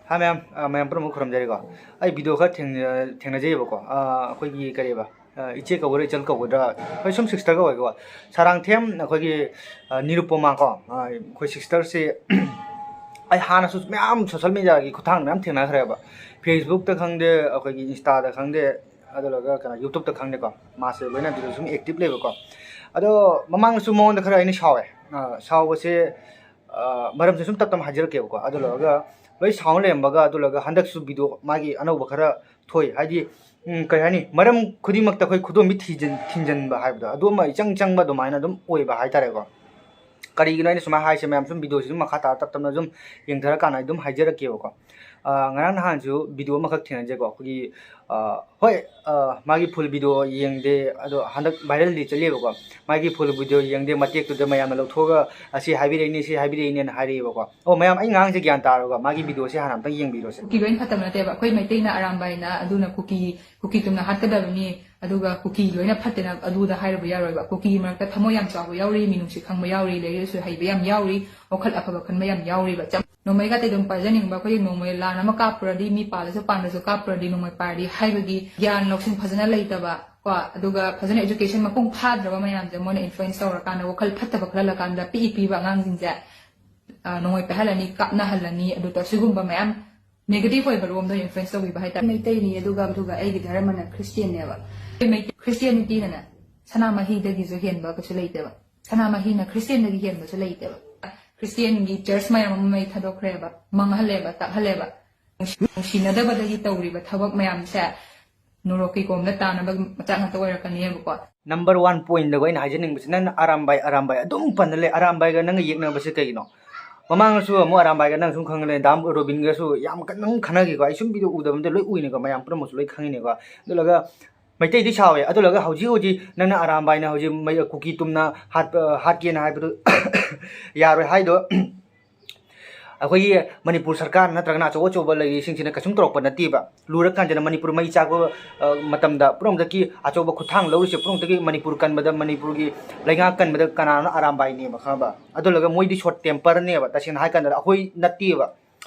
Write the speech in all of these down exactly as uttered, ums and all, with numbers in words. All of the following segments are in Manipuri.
ꯍꯥꯏ ꯃꯌꯥꯝ, ꯑ, ꯃꯌꯥꯝ ꯄꯨꯝꯅꯃꯛ ꯈꯨꯔꯨꯝꯖꯔꯤꯀꯣ꯫ ꯑꯩ ꯚꯤꯗꯤꯑꯣ ꯈꯔ ꯊꯦꯡꯅ-, ꯊꯦꯡꯅꯖꯩꯌꯦꯕꯀꯣ꯫ ꯑ, ꯑꯩꯈꯣꯏꯒꯤ ꯀꯔꯤꯕ, ꯑ, ꯏꯆꯦ ꯀꯧꯒꯗ꯭ꯔꯥ, ꯏꯆꯜ ꯀꯧꯒꯗ꯭ꯔꯥ, ꯍꯣꯏ, ꯁꯨꯝ ꯁꯤꯁꯇꯔ ꯀꯧꯋꯦꯀꯣ꯫ ꯁꯥꯔꯥꯡꯊꯦꯝ ꯑꯩꯈꯣꯏꯒꯤ, ꯑ, ꯅꯤꯔꯨꯄꯃꯥ ꯀꯣ, ꯑ, ꯑꯩꯈꯣꯏ ꯁꯤꯁꯇꯔꯁꯦ ꯑꯩ ꯍꯥꯟꯅꯁꯨ ꯃꯌꯥꯝ ꯁꯣꯁꯦꯜ ꯃꯦꯗꯤꯌꯥꯒꯤ ꯈꯨꯠꯊꯥꯡꯗ ꯃꯌꯥꯝ ꯊꯦꯡꯅꯈ꯭ꯔꯦꯕ꯫ ꯐꯦꯁꯕꯨꯛꯇ ꯈꯪꯗꯦ, ꯑꯩꯈꯣꯏꯒꯤ ꯏꯟꯁꯇꯥꯗ ꯈꯪꯗꯦ, ꯑꯗꯨꯗꯨꯒ ꯀꯩꯅꯣ, ꯌꯨꯇ꯭ꯌꯨꯕꯇ ꯈꯪꯗꯦꯀꯣ, ꯃꯥꯁꯦ ꯂꯣꯏꯅ ꯑꯗꯨꯗ ꯁꯨꯝ ꯑꯦꯛꯇꯤꯞ ꯂꯩꯕꯀꯣ꯫ ꯑꯗꯣ ꯃꯃꯥꯡꯗꯁꯨ ꯃꯉꯣꯟꯗ ꯈꯔ ꯑꯩꯅ ꯁꯥꯎꯋꯦ꯫ ꯑ, ꯁꯥꯎꯕꯁꯦ, ꯑ, ꯃꯔꯝꯁꯦ ꯁꯨꯝ ꯇꯞ ꯇꯞꯅ ꯍꯥꯏꯖꯔꯛꯀꯦꯕꯀꯣ꯫ ꯑꯗꯨ ꯂꯣꯏꯔꯒ ꯂꯣꯏ ꯁꯥꯎ ꯂꯩꯔꯝꯕꯒ, ꯑꯗꯨ ꯂꯣꯏꯔꯒ ꯍꯟꯗꯛꯁꯨ ꯚꯤꯗꯤꯑꯣ ꯃꯥꯒꯤ ꯑꯅꯧꯕ ꯈꯔ ꯊꯣꯛꯏ꯫ ꯍꯥꯏꯗꯤ, ꯎꯝ, ꯀꯩ ꯍꯥꯏꯅꯤ, ꯃꯔꯝ ꯈꯨꯗꯤꯡꯃꯛꯇ ꯑꯩꯈꯣꯏ ꯈꯨꯗꯣꯝꯕꯤ ꯊꯤꯖꯤꯟ-, ꯊꯤꯡꯖꯤꯟꯕ ꯍꯥꯏꯕꯗꯣ, ꯑꯗꯨ ꯑꯃ ꯏꯆꯪ ꯆꯪꯕ ꯑꯗꯨꯃꯥꯏꯅ ꯑꯗꯨꯝ ꯑꯣꯏꯕ ꯍꯥꯏꯇꯥꯔꯦꯀꯣ꯫ ꯀꯔꯤꯒꯤꯅꯣ ꯑꯩꯅ ꯁꯨꯃꯥꯏꯅ ꯍꯥꯏꯁꯦ, ꯃꯌꯥꯝ ꯁꯨꯝ ꯚꯤꯗꯤꯑꯣꯁꯤ ꯁꯨꯝ ꯃꯈꯥ ꯇꯥꯔ ꯇꯞ ꯇꯞꯅ ꯁꯨꯝ ꯌꯦꯡꯊꯔꯀꯥꯟꯗ ꯑꯩ ꯑꯗꯨꯝ ꯍꯥꯏꯖꯔꯛꯀꯦꯕꯀꯣ꯫ ꯑ, ꯉꯔꯥꯡ ꯅꯍꯥꯟꯁꯨ ꯚꯤꯗꯤꯑꯣ ꯑꯃꯈꯛ ꯊꯦꯡꯅꯖꯩꯀꯣ, ꯑꯩꯈꯣꯏꯒꯤ, ꯑ, ꯍꯣꯏ, ꯑ, ꯃꯥꯒꯤ ꯐꯨꯜ ꯚꯤꯗꯤꯑꯣ ꯌꯦꯡꯗꯦ, ꯑꯗꯣ ꯍꯟꯗꯛ ꯚꯥꯏꯔꯦꯜꯗꯤ ꯆꯠꯂꯦꯕꯀꯣ꯫ ꯃꯥꯒꯤ ꯐꯨꯜ ꯚꯤꯗꯤꯑꯣ ꯌꯦꯡꯗꯦ, ꯃꯇꯦꯛꯇꯨꯗ ꯃꯌꯥꯝꯅ ꯂꯧꯊꯣꯛꯑꯒ ꯑꯁꯤ ꯍꯥꯏꯕꯤꯔꯛꯏꯅꯦ, ꯁꯤ ꯍꯥꯏꯕꯤꯔꯛꯏꯅꯦꯅ ꯍꯥꯏꯔꯛꯑꯦꯕꯀꯣ꯫ ꯑꯣ, ꯃꯌꯥꯝ, ꯑꯩ ꯉꯥꯡꯁꯦ ꯒ꯭ꯌꯥꯟ ꯇꯥꯔꯒ ꯃꯥꯒꯤ ꯚꯤꯗꯤꯑꯣꯁꯦ ꯍꯥꯟꯅ ꯑꯝꯇꯪ ꯌꯦꯡꯕꯤꯔꯣꯁꯦ꯫ ꯀꯨꯀꯤ ꯂꯣꯏꯅ ꯐꯠꯇꯕ ꯅꯠꯇꯦꯕ꯫ ꯑꯩꯈꯣꯏ ꯃꯩꯇꯩꯅ ꯑꯔꯥꯝꯕꯥꯏꯅ ꯑꯗꯨꯅ ꯀꯨꯀꯤ, ꯀꯨꯀꯤ ꯇꯨꯝꯅ ꯍꯥꯠꯀꯗꯕꯅꯤ, ꯑꯗꯨꯒ ꯀꯨꯀꯤ ꯂꯣꯏꯅ ꯐꯠꯇꯦꯅ ꯑꯗꯨꯗ ꯍꯥꯏꯔꯨꯕ ꯌꯥꯔꯣꯏꯕ꯫ ꯀꯨꯀꯤꯒꯤ ꯃꯔꯛꯇ ꯊꯃꯣꯏ ꯌꯥꯝ ꯆꯥꯎꯕ ꯌꯥꯎꯔꯤ, ꯃꯤꯅꯨꯡꯁꯤ ꯈꯪꯕ ꯌꯥꯎꯔꯤ, ꯂꯥꯏꯔꯤꯛ ꯂꯥꯏꯁꯨ ꯍꯩꯕ ꯌꯥꯝ ꯌꯥꯎꯔꯤ, ꯋꯥꯈꯜ ꯑꯐꯕ ꯈꯟꯕ ꯌꯥꯝ ꯌꯥꯎꯔꯤꯕ꯫ ꯆꯞ-, ꯅꯣꯡꯃꯩꯒ ꯑꯇꯩ ꯑꯗꯨꯝ ꯄꯥꯏꯖꯅꯤꯡꯕ ꯑꯩꯈꯣꯏꯒꯤ ꯅꯣꯡꯃꯩ ꯂꯥꯟ ꯑꯃ ꯀꯥꯞꯄꯨꯔꯗꯤ, ꯃꯤ ꯄꯥꯜꯂꯁꯨ ꯄꯥꯟꯗ꯭ꯔꯁꯨ ꯀꯥꯞꯄꯨꯔꯗꯤ ꯅꯣꯡꯃꯩ ꯄꯥꯏꯔꯗꯤ ꯍꯥꯏꯕꯒꯤ ꯒ꯭ꯌꯥꯟ ꯂꯧꯁꯤꯡ ꯐꯖꯅ ꯂꯩꯇꯕ ꯀꯣ, ꯑꯗꯨꯒ ꯐꯖꯅ education ꯃꯄꯨꯡ ꯐꯥꯗ꯭ꯔꯕ ꯃꯌꯥꯝꯁꯦ ꯃꯣꯏꯅ influence ꯇꯧꯔꯀꯥꯟꯗ, ꯋꯥꯈꯜ ꯐꯠꯇꯕ ꯈꯜꯍꯜꯂꯀꯥꯟꯗ ꯄꯤꯛꯏ ꯄꯤꯕ ꯑꯉꯥꯡꯁꯤꯡꯁꯦ, ꯑ, ꯅꯣꯡꯃꯩ ꯄꯥꯏꯍꯜꯂꯅꯤ, ꯀꯥꯞꯅꯍꯜꯂꯅꯤ, ꯑꯗꯨ ꯇꯧ-, ꯁꯤꯒꯨꯝꯕ ꯃꯌꯥꯝ negative ꯑꯣꯏꯕ ꯔꯣꯝꯗ influence ꯇꯧꯕꯤꯕ ꯍꯥꯏꯇꯥꯔꯦ꯫ ꯃꯩꯇꯩꯅꯤ, ꯑꯗꯨꯒ, ꯑꯗꯨꯒ ꯑꯩꯒꯤ ꯙꯔꯃꯅ ꯈ꯭ꯔꯤꯁꯇꯤꯌꯟꯅꯦꯕ꯫ ꯑꯩꯈꯣꯏ ꯃꯩ-, ꯈ꯭ꯔꯤꯁꯇꯤꯌꯥꯅꯤꯇꯤꯅꯅꯦ ꯁꯅꯥꯃꯍꯤꯗꯒꯤꯁꯨ ꯍꯦꯟꯕ ꯀꯩꯁꯨ ꯂꯩꯇꯦꯕ꯫ ꯁꯅꯥꯃꯍꯤꯅ ꯈ꯭ꯔꯤꯁꯇꯤꯌꯟꯗꯒꯤ ꯍꯦꯟꯕꯁꯨ ꯂꯩꯇꯦꯕ꯫ ꯈ꯭ꯔꯤꯁꯇꯤꯌꯟꯒꯤ ꯆꯔꯆ ꯃꯌꯥꯝ ꯑꯃ ꯃꯩ ꯊꯥꯗꯣꯛꯈ꯭ꯔꯦꯕ, ꯃꯥꯡꯍꯜꯂꯦꯕ, ꯇꯥꯛꯍꯜꯂꯦꯕ꯫ ꯅꯨꯡꯁꯤ-, ꯅꯨꯡꯁꯤꯅꯗꯕꯗꯒꯤ ꯇꯧꯔꯤꯕ ꯊꯕꯛ ꯃꯌꯥꯝꯁꯦ ꯅꯣꯔꯣꯛꯀꯤ ꯀꯣꯝꯗ ꯇꯥꯅꯕ ꯃꯆꯥꯛ ꯉꯥꯛꯇ ꯑꯣꯏꯔꯛꯀꯅꯦꯕꯀꯣ꯫ Number one point ꯗꯒ ꯑꯩꯅ ꯍꯥꯏꯖꯅꯤꯡꯕꯁꯦ, ꯅꯪꯅ ꯑꯔꯥꯝꯕꯥꯏ, ꯑꯔꯥꯝꯕꯥꯏ ꯑꯗꯨꯝ ꯄꯟꯅ ꯂꯩ꯫ ꯑꯔꯥꯝꯕꯥꯏꯒ ꯅꯪꯒ ꯌꯦꯛꯅꯕꯁꯦ ꯀꯩꯒꯤꯅꯣ? ꯃꯃꯥꯡꯗꯁꯨ ꯑꯃꯨꯛ ꯑꯔꯥꯝꯕꯥꯏꯒ ꯅꯪ ꯁꯨꯝ ꯈꯪꯉ ꯂꯩ, ꯗꯥꯝ ꯔꯣꯕꯤꯟꯒꯁꯨ ꯌꯥꯝ ꯀꯟꯅ ꯑꯗꯨꯝ ꯈꯟꯅꯈꯤꯀꯣ꯫ ꯑꯩ ꯁꯨꯝ ꯚꯤꯗꯤꯑꯣ ꯎꯗꯕ ꯅꯠꯇꯦ, ꯂꯣꯏ ꯎꯏꯅꯦꯀꯣ, ꯃꯌꯥꯝ ꯄꯨꯝꯅꯃꯛꯁꯨ ꯂꯣꯏ ꯈꯪꯉꯤꯅꯦꯀꯣ꯫ ꯑꯗꯨꯂꯒ ꯃꯩꯇꯩꯗꯤ ꯁꯥꯎꯋꯦ, ꯑꯗꯨꯂꯒ ꯍꯧꯖꯤꯛ ꯍꯧꯖꯤꯛ ꯅꯪꯅ ꯑꯔꯥꯝꯕꯥꯏꯅ ꯍꯧꯖꯤꯛ ꯃꯩ-, ꯀꯨꯀꯤ ꯇꯨꯝꯅ ꯍꯥꯠꯄ, ꯍꯥꯠꯀꯦꯅ ꯍꯥꯏꯕꯗꯨ ꯌꯥꯔꯣꯏ ꯍꯥꯏꯗꯣ꯫ ꯑꯩꯈꯣꯏꯒꯤ ꯃꯅꯤꯄꯨꯔ ꯁꯔꯀꯥꯔ ꯅꯠꯇ꯭ꯔꯒꯅ ꯑꯆꯧ ꯑꯆꯧꯕ ꯂꯩꯔꯤꯁꯤꯡꯁꯤꯅ ꯀꯩꯁꯨꯝ ꯇꯧꯔꯛꯄ ꯅꯠꯇꯦꯕ꯫ ꯂꯨꯔꯀꯥꯟꯁꯤꯗ ꯃꯅꯤꯄꯨꯔ ꯃꯩ ꯆꯥꯛꯄ, ꯑ, ꯃꯇꯝꯗ ꯄꯨꯝꯅꯃꯛꯇꯒꯤ ꯑꯆꯧꯕ ꯈꯨꯠꯊꯥꯡ ꯂꯧꯔꯤꯁꯦ, ꯄꯨꯝꯅꯃꯛꯇꯒꯤ ꯃꯅꯤꯄꯨꯔ ꯀꯟꯕꯗ, ꯃꯅꯤꯄꯨꯔꯒꯤ ꯂꯩꯉꯥꯛ ꯀꯟꯕꯗ ꯀꯅꯥꯅꯣ? ꯑꯔꯥꯝꯕꯥꯏꯅꯦꯕ, ꯈꯪꯉꯕ? ꯑꯗꯨꯂꯒ ꯃꯣꯏꯗꯤ short temper ꯅꯦꯕ, ꯇꯁꯦꯡꯅ ꯍꯥꯏ ꯀꯥꯟꯗ ꯑꯩꯈꯣꯏ ꯅꯠꯇꯦꯕ꯫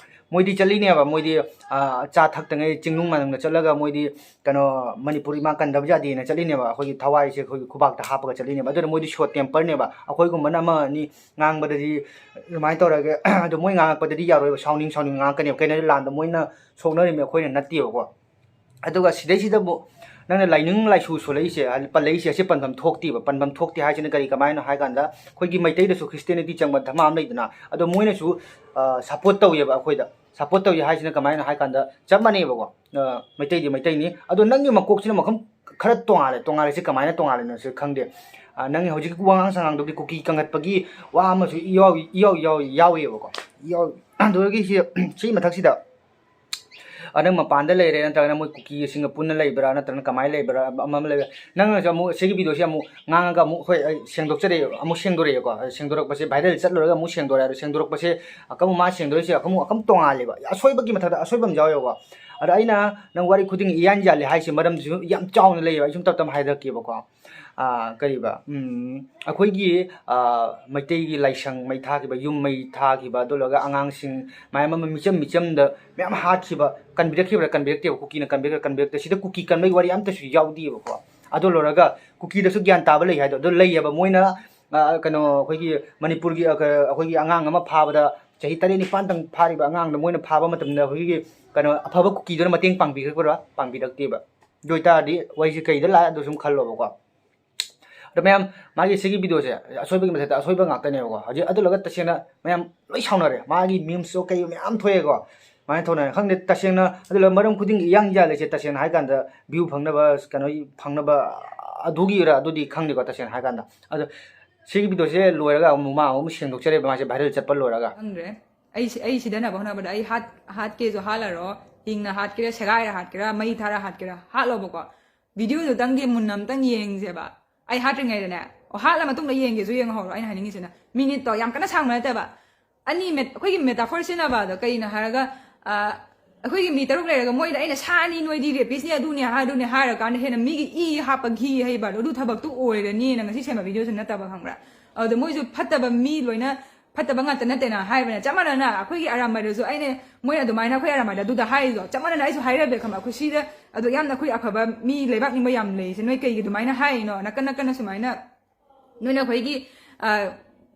ꯃꯣꯏꯗꯤ ꯆꯠꯂꯤꯅꯦꯕ, ꯃꯣꯏꯗꯤ, ꯑ, ꯆꯥ ꯊꯛꯇꯉꯩ ꯆꯤꯡꯅꯨꯡ ꯃꯥꯅꯨꯡꯗ ꯆꯠꯂꯒ ꯃꯣꯏꯗꯤ ꯀꯩꯅꯣ, ꯃꯅꯤꯄꯨꯔ ꯏꯃꯥ ꯀꯟꯗꯕ ꯌꯥꯗꯦꯅ ꯆꯠꯂꯤꯅꯦꯕ꯫ ꯑꯩꯈꯣꯏꯒꯤ ꯊꯋꯥꯏꯁꯦ ꯑꯩꯈꯣꯏꯒꯤ ꯈꯨꯕꯥꯛꯇ ꯍꯥꯞꯄꯒ ꯆꯠꯂꯤꯅꯦꯕ꯫ ꯑꯗꯨꯅ ꯃꯣꯏꯗꯤ short temper ꯅꯦꯕ꯫ ꯑꯩꯈꯣꯏꯒꯨꯝꯕꯅ ꯑꯃ ꯑꯅꯤ ꯉꯥꯡꯕꯗꯗꯤ ꯑꯗꯨꯃꯥꯏꯅ ꯇꯧꯔꯒ ꯑꯗꯣ ꯃꯣꯏ ꯉꯥꯡꯉꯛꯄꯗꯗꯤ ꯌꯥꯔꯣꯏꯕ, ꯁꯥꯎꯅꯤꯡ ꯁꯥꯎꯅꯤꯡ ꯉꯥꯡꯉꯛꯀꯅꯦꯕ꯫ ꯀꯩꯅꯣꯗꯤ ꯂꯥꯟꯗꯣ ꯃꯣꯏꯅ ꯁꯣꯛꯅꯔꯤꯕꯅꯤ, ꯑꯩꯈꯣꯏꯅ ꯅꯠꯇꯦꯕꯀꯣ꯫ ꯑꯗꯨꯒ ꯁꯤꯗꯩꯁꯤꯗ ꯑꯃꯨꯛ ꯅꯪꯅ ꯂꯥꯏꯅꯤꯡ ꯂꯥꯏꯁꯣꯜ ꯁꯣꯜꯂꯛꯏꯁꯦ, ꯍꯥꯏꯗꯤ ꯄꯜꯂꯛꯏꯁꯦ, ꯑꯁꯤ ꯄꯟꯐꯝ ꯊꯣꯛꯇꯦꯕ꯫ ꯄꯟꯐꯝ ꯊꯣꯛꯇꯦ ꯍꯥꯏꯁꯤꯅ ꯀꯔꯤ, ꯀꯃꯥꯏꯅꯣ ꯍꯥꯏ ꯀꯥꯟꯗ, ꯑꯩꯈꯣꯏꯒꯤ ꯃꯩꯇꯩꯗꯁꯨ Christianity ꯆꯪꯕ ꯙꯔꯃ ꯑꯃ ꯂꯩꯗꯅ, ꯑꯗꯣ ꯃꯣꯏꯅꯁꯨ, ꯑ, support ꯇꯧꯋꯦꯕ ꯑꯩꯈꯣꯏꯗ꯫ Support ꯇꯧꯋꯤ ꯍꯥꯏꯁꯤꯅ ꯀꯃꯥꯏꯅꯣ ꯍꯥꯏ ꯀꯥꯟꯗ, ꯆꯞ ꯃꯥꯟꯅꯩꯕꯀꯣ, ꯑ, ꯃꯩꯇꯩꯗꯤ ꯃꯩꯇꯩꯅꯤ꯫ ꯑꯗꯣ ꯅꯪꯒꯤ ꯃꯀꯣꯛꯁꯤꯅ ꯃꯐꯝ ꯈꯔ ꯇꯣꯉꯥꯜꯂꯦ꯫ ꯇꯣꯉꯥꯜꯂꯤꯁꯦ ꯀꯃꯥꯏꯅ ꯇꯣꯉꯥꯜꯂꯤꯅꯣꯁꯨ ꯈꯪꯗꯦ꯫ ꯑ, ꯅꯪꯒꯤ ꯍꯧꯖꯤꯛꯀꯤ ꯋꯥꯉꯥꯡ ꯁꯉꯥꯡꯗꯨꯗꯤ ꯀꯨꯀꯤ ꯀꯟꯈꯠꯄꯒꯤ ꯋꯥ ꯑꯃꯁꯨ ꯏꯌꯥꯎ, ꯏꯌꯥꯎ, ꯏꯌꯥꯎ, ꯌꯥꯎꯋꯦꯕꯀꯣ꯫ ꯏꯌꯥꯎ-, ꯑꯗꯨꯗꯒꯤ ꯁꯤ, ꯁꯤ ꯃꯊꯛꯁꯤꯗ ꯑ, ꯅꯪ ꯃꯄꯥꯟꯗ ꯂꯩꯔꯦ, ꯅꯠꯇ꯭ꯔꯒꯅ ꯃꯣꯏ ꯀꯨꯀꯤꯁꯤꯡꯒ ꯄꯨꯟꯅ ꯂꯩꯕ꯭ꯔꯥ, ꯅꯠꯇ꯭ꯔꯒꯅ ꯀꯃꯥꯏꯅ ꯂꯩꯕ꯭ꯔꯥ, ꯑꯃ ꯑꯃ ꯂꯩꯕ꯭ꯔꯥ? ꯅꯪꯅꯁꯨ ꯑꯃꯨꯛ ꯁꯤꯒꯤ video ꯁꯦ ꯑꯃꯨꯛ ꯉꯥꯡꯉꯒ ꯑꯃꯨꯛ, ꯍꯣꯏ, ꯑꯩ ꯁꯦꯡꯗꯣꯛꯆꯔꯛꯑꯦ, ꯑꯃꯨꯛ ꯁꯦꯡꯗꯣꯔꯛꯑꯦꯀꯣ꯫ ꯑꯗ ꯁꯦꯡꯗꯣꯔꯛꯄꯁꯦ viral ꯆꯠꯂꯨꯔꯒ ꯑꯃꯨꯛ ꯁꯦꯡꯗꯣꯔꯛꯑꯦ꯫ ꯑꯗꯣ ꯁꯦꯡꯗꯣꯔꯛꯄꯁꯦ ꯑꯀꯝ ꯃꯥ ꯁꯦꯡꯗꯣꯔꯛꯏꯁꯦ ꯑꯀꯝ, ꯑꯀꯝ ꯇꯣꯉꯥꯜꯂꯦꯕ꯫ ꯑꯁꯣꯏꯕꯒꯤ ꯃꯊꯛꯇ ꯑꯁꯣꯏꯕ ꯑꯃ ꯌꯥꯎꯋꯦꯕꯀꯣ꯫ ꯑꯗ ꯑꯩꯅ ꯅꯪ ꯋꯥꯔꯤ ꯈꯨꯗꯤꯡꯒꯤ ꯏꯌꯥꯟ ꯌꯥꯜꯂꯦ ꯍꯥꯏꯁꯦ ꯃꯔꯝꯁꯤꯁꯨ ꯌꯥꯝ ꯆꯥꯎꯅ ꯂꯩꯌꯦꯕ꯫ ꯑꯩ ꯁꯨꯝ ꯇꯞ ꯇꯞꯅ ꯍꯥꯏꯔꯛꯀꯦꯕꯀꯣ꯫ ꯑ, ꯀꯔꯤꯕ, ꯎꯝ, ꯑꯩꯈꯣꯏꯒꯤ, ꯑ, ꯃꯩꯇꯩꯒꯤ ꯂꯥꯏꯁꯪ ꯃꯩ ꯊꯥꯈꯤꯕ, ꯌꯨꯝ ꯃꯩ ꯊꯥꯈꯤꯕ, ꯑꯗꯨ ꯂꯣꯏꯔꯒ ꯑꯉꯥꯡꯁꯤꯡ ꯃꯌꯥꯝ ꯑꯃ ꯃꯤꯆꯝ ꯃꯤꯆꯝꯗ ꯃꯌꯥꯝ ꯍꯥꯠꯈꯤꯕ, ꯀꯟꯕꯤꯔꯛꯈꯤꯕ꯭ꯔꯥ ꯀꯟꯕꯤꯔꯛꯇꯦꯕ? ꯀꯨꯀꯤꯅ ꯀꯟꯕꯤꯔꯛꯈ꯭ꯔꯥ ꯀꯟꯕꯤꯔꯛꯇꯦ? ꯁꯤꯗ ꯀꯨꯀꯤ ꯀꯟꯕꯒꯤ ꯋꯥꯔꯤ ꯑꯝꯇꯁꯨ ꯌꯥꯎꯗꯦꯕꯀꯣ꯫ ꯑꯗꯨ ꯂꯣꯏꯔꯒ ꯀꯨꯀꯤꯗꯁꯨ ꯒ꯭ꯌꯥꯟ ꯇꯥꯕ ꯂꯩ ꯍꯥꯏꯗꯣ, ꯑꯗꯨ ꯂꯩꯌꯦꯕ꯫ ꯃꯣꯏꯅ, ꯑ, ꯀꯩꯅꯣ, ꯑꯩꯈꯣꯏꯒꯤ ꯃꯅꯤꯄꯨꯔꯒꯤ, ꯑ, ꯀ-, ꯑꯩꯈꯣꯏꯒꯤ ꯑꯉꯥꯡ ꯑꯃ ꯐꯥꯕꯗ, ꯆꯍꯤ ꯇꯔꯦꯠ ꯅꯤꯄꯥꯟꯇꯪ ꯐꯥꯔꯤꯕ ꯑꯉꯥꯡꯗꯣ ꯃꯣꯏꯅ ꯐꯥꯕ ꯃꯇꯝꯗ ꯑꯩꯈꯣꯏꯒꯤ, ꯀꯩꯅꯣ, ꯑꯐꯕ ꯀꯨꯀꯤꯗꯨꯅ ꯃꯇꯦꯡ ꯄꯥꯡꯕꯤꯔꯛꯄ꯭ꯔꯥ? ꯄꯥꯡꯕꯤꯔꯛꯇꯦꯕ꯫ ꯑꯗꯨ ꯑꯣꯏꯇꯥꯔꯗꯤ ꯋꯥꯔꯤꯁꯦ ꯀꯩꯗ ꯂꯥꯛꯑꯦ ꯑꯗꯨ ꯁꯨꯝ ꯈꯜꯂꯣꯕꯀꯣ꯫ ꯑꯗꯣ ꯃꯌꯥꯝ, ꯃꯥꯒꯤ ꯁꯤꯒꯤ video ꯁꯦ ꯑꯁꯣꯏꯕꯒꯤ ꯃꯊꯛꯇ ꯑꯁꯣꯏꯕ ꯉꯥꯛꯇꯅꯦꯕꯀꯣ꯫ ꯍꯧꯖꯤꯛ ꯑꯗꯨ ꯂꯣꯏꯔꯒ ꯇꯁꯦꯡꯅ ꯃꯌꯥꯝ ꯂꯣꯏ ꯁꯥꯎꯅꯔꯦ, ꯃꯥꯒꯤ memes ꯁꯨ ꯀꯩ ꯃꯌꯥꯝ ꯊꯣꯛꯑꯦꯀꯣ, ꯃꯌꯥꯝ ꯊꯣꯛꯅꯔꯦ꯫ ꯈꯪꯗꯦ, ꯇꯁꯦꯡꯅ ꯑꯗꯨ ꯂꯣꯏꯔꯒ ꯃꯔꯝ ꯈꯨꯗꯤꯡꯒꯤ ꯏꯌꯥꯡ ꯌꯥꯜꯂꯤꯁꯦ ꯇꯁꯦꯡꯅ ꯍꯥꯏ ꯀꯥꯟꯗ view ꯐꯪꯅꯕ, ꯀꯩꯅꯣ ꯐꯪꯅꯕ ꯑꯗꯨꯒꯤꯔ ꯑꯗꯨꯗꯤ ꯈꯪꯗꯦꯀꯣ, ꯇꯁꯦꯡꯅ ꯍꯥꯏ ꯀꯥꯟꯗ꯫ ꯑꯗꯣ ꯁꯤꯒꯤ video ꯁꯦ ꯂꯣꯏꯔꯒ ꯑꯃꯨꯛ ꯃꯥ ꯑꯃꯨꯛ ꯁꯦꯡꯗꯣꯛꯆꯔꯦꯕ, ꯃꯥꯁꯦ viral ꯆꯠꯄ ꯂꯣꯏꯔꯒ꯫ ꯈꯪꯗ꯭ꯔꯦ꯫ ꯑꯩ ꯁꯤ-, ꯑꯩ ꯁꯤꯗꯅꯕ ꯍꯣꯠꯅꯕꯗ ꯑꯩ ꯍꯥꯠ-, ꯍꯥꯠꯀꯦꯁꯨ ꯍꯥꯠꯂꯔꯣ, ꯍꯤꯡꯅ ꯍꯥꯠꯀꯦꯔꯥ, ꯁꯦꯒꯥꯏꯔ ꯍꯥꯠꯀꯦꯔꯥ, ꯃꯩ ꯊꯥꯔ ꯍꯥꯠꯀꯦꯔꯥ, ꯍꯥꯠꯂꯣꯕꯀꯣ꯫ Video ꯗꯨꯇꯪꯒꯤ ꯃꯨꯟꯅ ꯑꯝꯇꯪ ꯌꯦꯡꯁꯦꯕ꯫ ꯑꯩ ꯍꯥꯠꯇ꯭ꯔꯤꯉꯩꯗꯅꯦ, ꯑꯣ, ꯍꯥꯠꯂ ꯃꯇꯨꯡꯗ ꯌꯦꯡꯒꯦꯁꯨ ꯌꯦꯡꯍꯧꯔꯣ꯫ ꯑꯩꯅ ꯍꯥꯏꯅꯤꯡꯉꯤꯁꯤꯅ, minute ꯇꯣ ꯌꯥꯝ ꯀꯟꯅ ꯁꯥꯡꯕ ꯅꯠꯇꯦꯕ꯫ ꯑꯅꯤ ꯃꯦꯠ-, ꯑꯩꯈꯣꯏꯒꯤ metaphor ꯁꯤꯖꯤꯟꯅꯕ ꯑꯗꯣ ꯀꯩꯅꯣ ꯍꯥꯏꯔꯒ, ꯑ, ꯑꯩꯈꯣꯏꯒꯤ ꯃꯤ ꯇꯔꯨꯛ ꯂꯩꯔꯒ ꯃꯣꯏꯗ ꯑꯩꯅ ꯁꯥ ꯑꯅꯤ ꯅꯣꯏꯗꯤ rapist ꯅꯤ, ꯑꯗꯨꯅꯤ, ꯑꯗꯨꯅꯤ ꯍꯥꯏꯔꯀꯥꯟꯗ ꯍꯦꯟꯅ ꯃꯤꯒꯤ ꯏ ꯍꯥꯞꯄ ꯘꯤ ꯍꯩꯕꯗꯣ, ꯑꯗꯨ ꯊꯕꯛꯇꯨ ꯑꯣꯏꯔꯅꯤꯅ ꯉꯁꯤ ꯁꯦꯝꯕ video ꯁꯨ ꯅꯠꯇꯕ, ꯈꯪꯕ꯭ꯔꯥ? ꯑꯗꯨꯗ ꯃꯣꯏꯁꯨ ꯐꯠꯇꯕ ꯃꯤ ꯂꯣꯏꯅ ꯐꯠꯇꯕ ꯉꯥꯛꯇ ꯅꯠꯇꯦꯅ ꯍꯥꯏꯕꯅ ꯆꯞ ꯃꯥꯟꯅꯅ ꯑꯩꯈꯣꯏꯒꯤ ꯑꯔꯥꯝꯕꯥꯏꯗꯁꯨ ꯑꯩꯅ, ꯃꯣꯏ ꯑꯗꯨꯃꯥꯏꯅ ꯑꯩꯈꯣꯏ ꯑꯔꯥꯝꯕꯥꯏꯗ ꯑꯗꯨꯗ ꯍꯥꯏꯔꯤꯗꯣ ꯆꯞ ꯃꯥꯟꯅꯅ ꯑꯩꯁꯨ ꯍꯥꯏꯔꯕꯦ ꯈꯪꯕ꯫ ꯑꯩꯈꯣꯏ ꯁꯤꯗ ꯑꯗꯨ ꯌꯥꯝꯅ ꯑꯩꯈꯣꯏ ꯑꯐꯕ ꯃꯤ ꯂꯩꯕꯥꯛ ꯅꯤꯡꯕ ꯌꯥꯝ ꯂꯩꯔꯤꯁꯦ ꯅꯣꯏ ꯀꯩꯒꯤ ꯑꯗꯨꯃꯥꯏꯅ ꯍꯥꯏꯔꯤꯅꯣ? ꯅꯥꯀꯟ ꯅꯥꯀꯟꯅ ꯁꯨꯃꯥꯏꯅ ꯅꯣꯏꯅ ꯑꯩꯈꯣꯏꯒꯤ, ꯑ,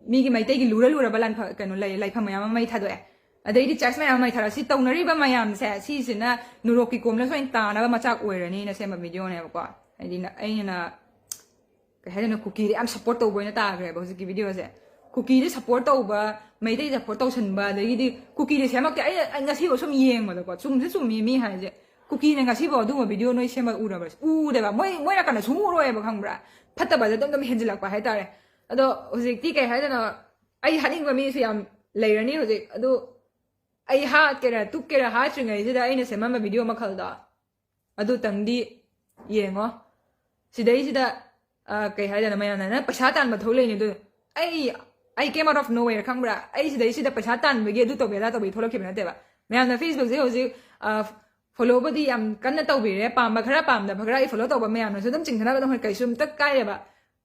ꯃꯤꯒꯤ ꯃꯩꯇꯩꯒꯤ ꯂꯨꯔ ꯂꯨꯔꯕ ꯂꯥꯟꯐ-, ꯀꯩꯅꯣ, ꯂꯩ-, ꯂꯥꯏꯐꯝ ꯃꯌꯥꯝ ꯑꯃ ꯃꯩ ꯊꯥꯗꯣꯛꯑꯦ, ꯑꯗꯩꯗꯤ ꯆꯔꯆ ꯃꯌꯥꯝ ꯑꯃ ꯃꯩ ꯊꯥꯗꯣꯛꯑꯦ꯫ ꯁꯤ ꯇꯧꯅꯔꯤꯕ ꯃꯌꯥꯝꯁꯦ ꯁꯤꯁꯤꯅ ꯅꯨꯔꯣꯛꯀꯤ ꯀꯣꯝꯅꯁꯨ ꯑꯩꯅ ꯇꯥꯅꯕ ꯃꯆꯥꯛ ꯑꯣꯏꯔꯅꯤꯅ ꯁꯦꯝꯕ ꯚꯤꯗꯤꯑꯣꯅꯦꯕꯀꯣ꯫ ꯍꯥꯏꯗꯤ ꯅ-, ꯑꯩꯅ ꯀꯩ ꯍꯥꯏꯗꯣꯏꯅꯣ, ꯀꯨꯀꯤꯗ ꯌꯥꯝ ꯁꯞꯄꯣꯔꯠ ꯇꯧꯕ ꯑꯣꯏꯅ ꯇꯥꯈ꯭ꯔꯦꯕ ꯍꯧꯖꯤꯛꯀꯤ ꯚꯤꯗꯤꯑꯣꯁꯦ꯫ ꯀꯨꯀꯤꯗ ꯁꯞꯄꯣꯔꯠ ꯇꯧꯕ, ꯃꯩꯇꯩ ꯁꯞꯄꯣꯔꯠ ꯇꯧꯁꯟꯕ, ꯑꯗꯒꯤꯗꯤ ꯀꯨꯀꯤꯗ ꯁꯦꯝꯃꯛꯇꯦ꯫ ꯑꯩ, ꯑꯩ ꯉꯁꯤꯐꯥꯎ ꯁꯨꯝ ꯌꯦꯡꯕꯗꯀꯣ, ꯆꯨꯝꯁꯨ ꯆꯨꯝꯃꯤ ꯃꯤ ꯍꯥꯏꯁꯦ꯫ ꯀꯨꯀꯤꯅ ꯉꯁꯤꯐꯥꯎ ꯑꯗꯨꯒꯨꯝꯕ ꯚꯤꯗꯤꯑꯣ ꯅꯣꯏ ꯁꯦꯝꯕ ꯎꯔꯕ꯭ꯔꯥ? ꯎꯗꯦꯕ꯫ ꯃꯣꯏ, ꯃꯣꯏ ꯅꯥꯀꯟꯗ ꯁꯨꯝ ꯎꯔꯣꯏꯕ, ꯈꯪꯕ꯭ꯔꯥ? ꯐꯠꯇꯕꯁꯦ ꯑꯗꯨꯝ ꯑꯗꯨꯝ ꯍꯦꯟꯖꯤꯜꯂꯛꯄ ꯍꯥꯏꯇꯥꯔꯦ꯫ ꯑꯗꯣ ꯍꯧꯖꯤꯛꯇꯤ ꯀꯩ ꯍꯥꯏꯗꯣꯏꯅꯣ, ꯑꯩ ꯍꯥꯠꯅꯤꯡꯕ ꯃꯤꯁꯨ ꯌꯥꯝ ꯂꯩꯔꯅꯤ ꯍꯧꯖꯤꯛ꯫ ꯑꯗꯨ ꯑꯩ ꯍꯥꯠꯀꯦꯔꯥ ꯇꯨꯞꯀꯦꯔꯥ ꯍꯥꯠꯇ꯭ꯔꯤꯉꯩꯁꯤꯗ ꯑꯩꯅ ꯁꯦꯝꯃꯝꯕ ꯚꯤꯗꯤꯑꯣ ꯃꯈꯜꯗꯣ ꯑꯗꯨꯇꯪꯗꯤ ꯌꯦꯡꯉꯣ꯫ ꯁꯤꯗꯩꯁꯤꯗ, ꯑ, ꯀꯩ ꯍꯥꯏꯗꯣꯏꯅꯣ, ꯃꯌꯥꯝꯅ "ꯅꯪ ꯄꯩꯁꯥ ꯇꯥꯟꯕ ꯊꯧ ꯂꯩꯅꯤ", ꯑꯗꯨ ꯑꯩ, I came out of nowhere, ꯈꯪꯕ꯭ꯔꯥ? ꯑꯩ ꯁꯤꯗꯩꯁꯤꯗ ꯄꯩꯁꯥ ꯇꯥꯟꯕꯒꯤ ꯑꯗꯨ ꯇꯧꯕꯤ ꯑꯗꯥ ꯇꯧꯕꯤ ꯊꯣꯛꯂꯛꯈꯤꯕ ꯅꯠꯇꯦꯕ꯫ ꯃꯌꯥꯝꯅ Facebookꯁꯦ ꯍꯧꯖꯤꯛ, ꯑ, ꯐꯣꯂꯣꯕꯨꯗꯤ ꯌꯥꯝ ꯀꯟꯅ ꯇꯧꯕꯤꯔꯦ, ꯄꯥꯝꯕ ꯈꯔ ꯄꯥꯝꯗꯕ ꯈꯔ ꯑꯩ ꯐꯣꯂꯣ ꯇꯧꯕ ꯃꯌꯥꯝꯅꯁꯨ ꯑꯗꯨꯝ ꯆꯤꯡꯊꯅꯕ ꯑꯗꯨꯝ ꯍꯣꯏ ꯀꯩꯁꯨꯝꯇ ꯀꯥꯏꯔꯦꯕ꯫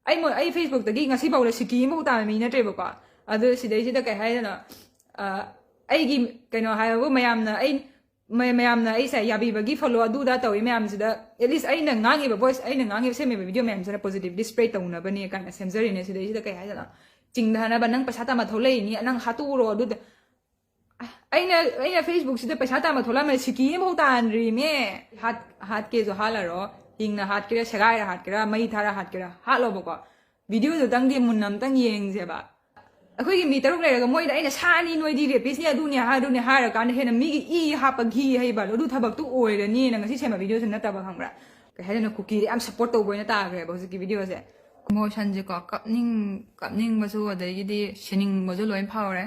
ꯑꯩ ꯃꯣ-, ꯑꯩ Facebookꯇꯒꯤ ꯉꯁꯤꯐꯥꯎꯗ ꯁꯤꯀꯤ ꯑꯃꯐꯥꯎ ꯇꯥꯕ ꯃꯤ ꯅꯠꯇ꯭ꯔꯦꯕꯀꯣ꯫ ꯑꯗꯨ ꯁꯤꯗꯩꯁꯤꯗ ꯀꯩ ꯍꯥꯏꯗꯅꯣ, ꯑ, ꯑꯩꯒꯤ ꯀꯩꯅꯣ ꯍꯥꯏꯕꯕꯨ ꯃꯌꯥꯝꯅ ꯑꯩ, ꯃ-, ꯃꯌꯥꯝꯅ ꯑꯩꯁꯦ ꯌꯥꯕꯤꯕꯒꯤ ꯐꯣꯂꯣ ꯑꯗꯨꯗ ꯇꯧꯔꯤ ꯃꯌꯥꯝꯁꯤꯗ, at least ꯑꯩꯅ ꯉꯥꯡꯉꯤꯕ ꯚꯣꯏꯁ, ꯑꯩꯅ ꯉꯥꯡꯉꯤꯕ ꯁꯦꯝꯃꯤꯕ ꯚꯤꯗꯤꯑꯣ ꯃꯌꯥꯝꯁꯤꯅ positively spread ꯇꯧꯅꯕꯅꯦ ꯀꯥꯏꯅ ꯁꯦꯝꯖꯔꯤꯅꯦ꯫ ꯁꯤꯗꯩꯁꯤꯗ ꯀꯩ ꯍꯥꯏꯗꯅꯣ, ꯆꯤꯡꯊꯅꯕ, "ꯅꯪ ꯄꯩꯁꯥ ꯇꯥꯟꯕ ꯊꯧ ꯂꯩꯅꯤ, ꯅꯪ ꯍꯥꯠꯇꯣꯛꯎꯔꯣ", ꯑꯗꯨꯗ ꯑꯩꯅ, ꯑꯩꯅ Facebookꯁꯤꯗ ꯄꯩꯁꯥ ꯇꯥꯟꯕ ꯊꯣꯛꯂꯛꯑꯝꯃꯦ, ꯁꯤꯀꯤ ꯑꯃꯐꯥꯎ ꯇꯥꯟꯗ꯭ꯔꯤꯃꯦ꯫ ꯍꯥꯠ-, ꯍꯥꯠꯀꯦꯁꯨ ꯍꯥꯠꯂꯔꯣ, ꯍꯤꯡꯅ ꯍꯥꯠꯀꯦꯔꯥ, ꯁꯦꯒꯥꯏꯔ ꯍꯥꯠꯀꯦꯔꯥ, ꯃꯩ ꯊꯥꯔ ꯍꯥꯠꯀꯦꯔꯥ, ꯍꯥꯠꯂꯣꯕꯀꯣ꯫ ꯚꯤꯗꯤꯑꯣꯗꯨꯇꯪꯗꯤ ꯃꯨꯟꯅ ꯑꯝꯇꯪ ꯌꯦꯡꯁꯦꯕ꯫ ꯑꯩꯈꯣꯏꯒꯤ ꯃꯤ ꯇꯔꯨꯛ ꯂꯩꯔꯒ ꯃꯣꯏꯗ ꯑꯩꯅ "ꯁꯥꯅꯤ, ꯅꯣꯏꯗꯤ ꯔꯦꯄꯤꯁꯅꯤ, ꯑꯗꯨꯅꯤ ꯍꯥꯏ, ꯑꯗꯨꯅꯤ" ꯍꯥꯏꯔꯀꯥꯟꯗ ꯍꯦꯟꯅ ꯃꯤꯒꯤ ꯏ ꯍꯥꯞꯄ ꯘꯤ ꯍꯩꯕ ꯑꯗꯨ ꯊꯕꯛꯇꯨ ꯑꯣꯏꯔꯅꯤꯅ ꯉꯁꯤ ꯁꯦꯝꯕ ꯚꯤꯗꯤꯑꯣꯁꯨ ꯅꯠꯇꯕ, ꯈꯪꯕ꯭ꯔꯥ? ꯀꯩ ꯍꯥꯏꯗꯣꯏꯅꯣ, ꯀꯨꯀꯤꯗ ꯌꯥꯝ ꯁꯞꯄꯣꯔꯠ ꯇꯧꯕ ꯑꯣꯏꯅ ꯇꯥꯈ꯭ꯔꯦꯕ ꯍꯧꯖꯤꯛꯀꯤ ꯚꯤꯗꯤꯑꯣꯁꯦ꯫ ꯏꯃꯣꯁꯟꯁꯦꯀꯣ, ꯀꯞꯅꯤꯡ-, ꯀꯞꯅꯤꯡꯕꯁꯨ ꯑꯗꯒꯤꯗꯤ ꯁꯤꯅꯤꯡꯕꯁꯨ ꯂꯣꯏ ꯐꯥꯎꯔꯦ꯫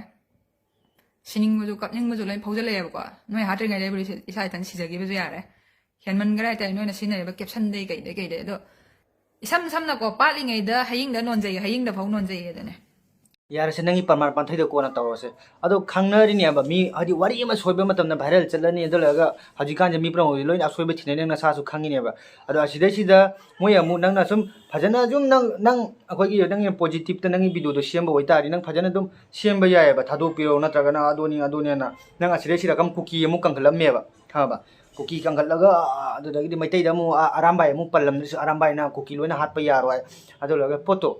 ꯁꯤꯅꯤꯡꯕꯁꯨ ꯀꯞꯅꯤꯡꯕꯁꯨ ꯂꯣꯏ ꯐꯥꯎꯖꯜꯂꯛꯑꯦꯕꯀꯣ꯫ ꯅꯣꯏ ꯍꯥꯠꯇ꯭ꯔꯤꯉꯩꯗ ꯑꯩꯕꯨꯗꯤ ꯏꯁꯥ ꯏꯊꯟ ꯁꯤꯖꯈꯤꯕꯁꯨ ꯌꯥꯔꯦ꯫ ꯍꯦꯟꯃꯟꯈ꯭ꯔꯦ ꯍꯥꯏꯇꯥꯔꯦ ꯅꯣꯏꯅ ꯁꯤꯖꯤꯟꯅꯔꯤꯕ captionꯗꯩ ꯀꯩꯗꯩ ꯀꯩꯗꯩ꯫ ꯑꯗꯣ ꯏꯁꯝ ꯁꯝꯅꯀꯣ, "ꯄꯥꯠꯂꯤꯉꯩꯗ ꯍꯌꯤꯡꯗ ꯅꯣꯟꯖꯩ, ꯍꯌꯤꯡꯗ ꯐꯥꯎ ꯅꯣꯟꯖꯩ" ꯑꯗꯨꯅꯦ꯫ ꯌꯥꯔꯦꯁꯦ, ꯅꯪꯒꯤ ꯄ꯭ꯔꯃꯥꯟ ꯄꯥꯟꯊꯩꯗꯣ ꯀꯣꯟꯅ ꯇꯧꯔꯁꯦ꯫ ꯑꯗꯣ ꯈꯪꯅꯔꯤꯅꯦꯕ, ꯃꯤ ꯍꯥꯏꯗꯤ ꯋꯥꯔꯤ ꯑꯃ ꯁꯣꯏꯕ ꯃꯇꯝꯗ viral ꯆꯠꯂꯅꯤ, ꯑꯗꯨ ꯂꯣꯏꯔꯒ ꯍꯧꯖꯤꯛꯀꯥꯟꯁꯦ ꯃꯤ ꯄꯨꯝꯅꯃꯛ ꯂꯣꯏꯅ ꯑꯁꯣꯏꯕ ꯊꯤꯅꯩ, ꯅꯪ ꯅꯁꯥꯁꯨ ꯈꯪꯉꯤꯅꯦꯕ꯫ ꯑꯗꯣ ꯑꯁꯤꯗꯩꯁꯤꯗ ꯃꯣꯏ ꯑꯃꯨꯛ ꯅꯪꯅ ꯁꯨꯝ ꯐꯖꯅ ꯁꯨꯝ ꯅꯪ ꯅꯪ ꯑꯩꯈꯣꯏꯒꯤ ꯅꯪꯒꯤ positive ꯇ ꯅꯪꯒꯤ video ꯗꯣ ꯁꯦꯝꯕ ꯑꯣꯏꯇꯥꯔꯗꯤ ꯅꯪ ꯐꯖꯅ ꯑꯗꯨꯝ ꯁꯦꯝꯕ ꯌꯥꯏꯑꯕ, ꯊꯥꯗꯣꯛꯄꯤꯔꯣ ꯅꯠꯇ꯭ꯔꯒꯅ ꯑꯗꯨꯅꯤ ꯑꯗꯨꯅꯦꯅ꯫ ꯅꯪ ꯑꯁꯤꯗꯩꯁꯤꯗ ꯀꯝ ꯀꯨꯀꯤ ꯑꯃꯨꯛ ꯀꯟꯈꯠꯂꯝꯃꯦꯕ, ꯈꯪꯉꯕ? ꯀꯨꯀꯤ ꯀꯟꯈꯠꯂꯒ ꯑꯗꯨꯗꯒꯤꯗꯤ ꯃꯩꯇꯩꯗ ꯑꯃꯨꯛ ꯑ- ꯑꯔꯥꯝꯕꯥꯏ ꯑꯃꯨꯛ ꯄꯜꯂꯝꯗ꯭ꯔꯁꯨ, ꯑꯔꯥꯝꯕꯥꯏꯅ ꯀꯨꯀꯤ ꯂꯣꯏꯅ ꯍꯥꯠꯄ ꯌꯥꯔꯣꯏ꯫ ꯑꯗꯨ ꯂꯣꯏꯔꯒ ꯄꯣꯠꯇꯣ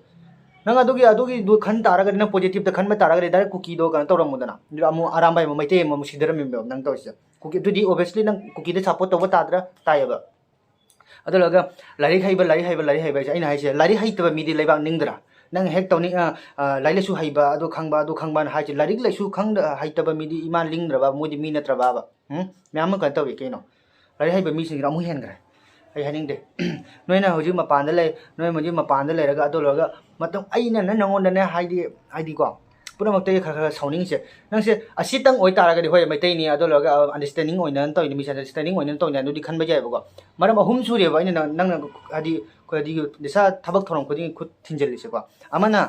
ꯅꯪ ꯑꯗꯨꯒꯤ ꯑꯗꯨꯒꯤꯗꯨ ꯈꯟ ꯇꯥꯔꯒꯗꯤ, ꯅꯪ positive ꯇ ꯈꯟꯕ ꯇꯥꯔꯒꯗꯤ direct ꯀꯨꯀꯤꯗꯣ ꯀꯩꯅꯣ ꯇꯧꯔꯝꯃꯣꯗꯅ꯫ ꯑꯗꯨꯗ ꯑꯃꯨꯛ ꯑꯔꯥꯝꯕꯥꯏ ꯑꯃ ꯃꯩꯇꯩ ꯑꯃꯃꯨꯛ ꯁꯤꯗꯔꯝꯃꯦꯕ ꯅꯪ ꯇꯧꯔꯤꯁꯦ꯫ ꯀꯨꯀꯤ ꯑꯗꯨꯗꯤ obviously ꯅꯪ ꯀꯨꯀꯤꯗ support ꯇꯧꯕ ꯇꯥꯗ꯭ꯔꯥ? ꯇꯥꯏꯌꯦꯕ꯫ ꯑꯗꯨ ꯂꯣꯏꯔꯒ ꯂꯥꯏꯔꯤꯛ ꯍꯩꯕ, ꯂꯥꯏꯔꯤꯛ ꯍꯩꯕ, ꯂꯥꯏꯔꯤꯛ ꯍꯩꯕ ꯍꯥꯏꯁꯦ ꯑꯩꯅ ꯍꯥꯏꯁꯦ, ꯂꯥꯏꯔꯤꯛ ꯍꯩꯇꯕ ꯃꯤꯗꯤ ꯂꯩꯕꯥꯛ ꯅꯤꯡꯗ꯭ꯔꯥ? ꯅꯪ ꯍꯦꯛ ꯇꯧꯅꯤꯡ ꯑ, ꯑ, ꯂꯥꯏꯔꯤꯛ ꯂꯥꯏꯁꯨ ꯍꯩꯕ ꯑꯗꯨ ꯈꯪꯕ ꯑꯗꯨ ꯈꯪꯕꯅ ꯍꯥꯏꯁꯦ, ꯂꯥꯏꯔꯤꯛ ꯂꯥꯏꯁꯨ ꯈꯪꯗ ꯍꯩꯇꯕ ꯃꯤꯗꯤ ꯏꯃꯥ ꯂꯤꯡꯗ꯭ꯔꯕ? ꯃꯣꯏꯗꯤ ꯃꯤ ꯅꯠꯇ꯭ꯔꯕꯕ? ꯎꯝ? ꯃꯌꯥꯝ ꯑꯃ ꯀꯩꯅꯣ ꯇꯧꯏ ꯀꯩꯅꯣ? ꯂꯥꯏꯔꯤꯛ ꯍꯩꯕ ꯃꯤꯁꯤꯡꯁꯤꯅ ꯑꯃꯨꯛ ꯍꯦꯟꯈ꯭ꯔꯦ꯫ ꯑꯩ ꯍꯥꯏꯅꯤꯡꯗꯦ꯫ ꯅꯣꯏꯅ ꯍꯧꯖꯤꯛ ꯃꯄꯥꯟꯗ ꯂꯩ, ꯅꯣꯏ ꯍꯧꯖꯤꯛ ꯃꯄꯥꯟꯗ ꯂꯩꯔꯒ ꯑꯗꯨ ꯂꯣꯏꯔꯒ ꯃꯇꯝ ꯑꯩꯅ ꯅ- ꯅꯪꯉꯣꯟꯗꯅꯦ ꯍꯥꯏꯗꯤ, ꯍꯥꯏꯗꯤꯀꯣ, ꯄꯨꯝꯅꯃꯛꯇꯒꯤ ꯈꯔ ꯈꯔ ꯁꯥꯎꯅꯤꯡꯉꯤꯁꯦ꯫ ꯅꯪꯁꯦ ꯑꯁꯤꯇꯪ ꯑꯣꯏꯇꯥꯔꯒꯗꯤ ꯍꯣꯏ ꯃꯩꯇꯩꯅꯤ, ꯑꯗꯨ ꯂꯣꯏꯔꯒ understanding ꯑꯣꯏꯅꯅ ꯇꯧꯔꯤꯅꯤ, misunderstanding ꯑꯣꯏꯅꯅ ꯇꯧꯔꯤꯅꯤ, ꯑꯗꯨꯗꯤ ꯈꯟꯕ ꯌꯥꯏꯕꯀꯣ꯫ ꯃꯔꯝ ꯑꯍꯨꯝ ꯁꯨꯔꯦꯕ ꯑꯩꯅ ꯅꯪ- ꯅꯪꯅ ꯍꯥꯏꯗꯤ, ꯍꯥꯏꯗꯤ ꯅꯤꯁꯥ ꯊꯕꯛ ꯊꯧꯔꯝ ꯈꯨꯗꯤꯡꯒꯤ ꯈꯨꯠ ꯊꯤꯟꯖꯤꯜꯂꯤꯁꯦꯀꯣ꯫ ꯑꯃꯅ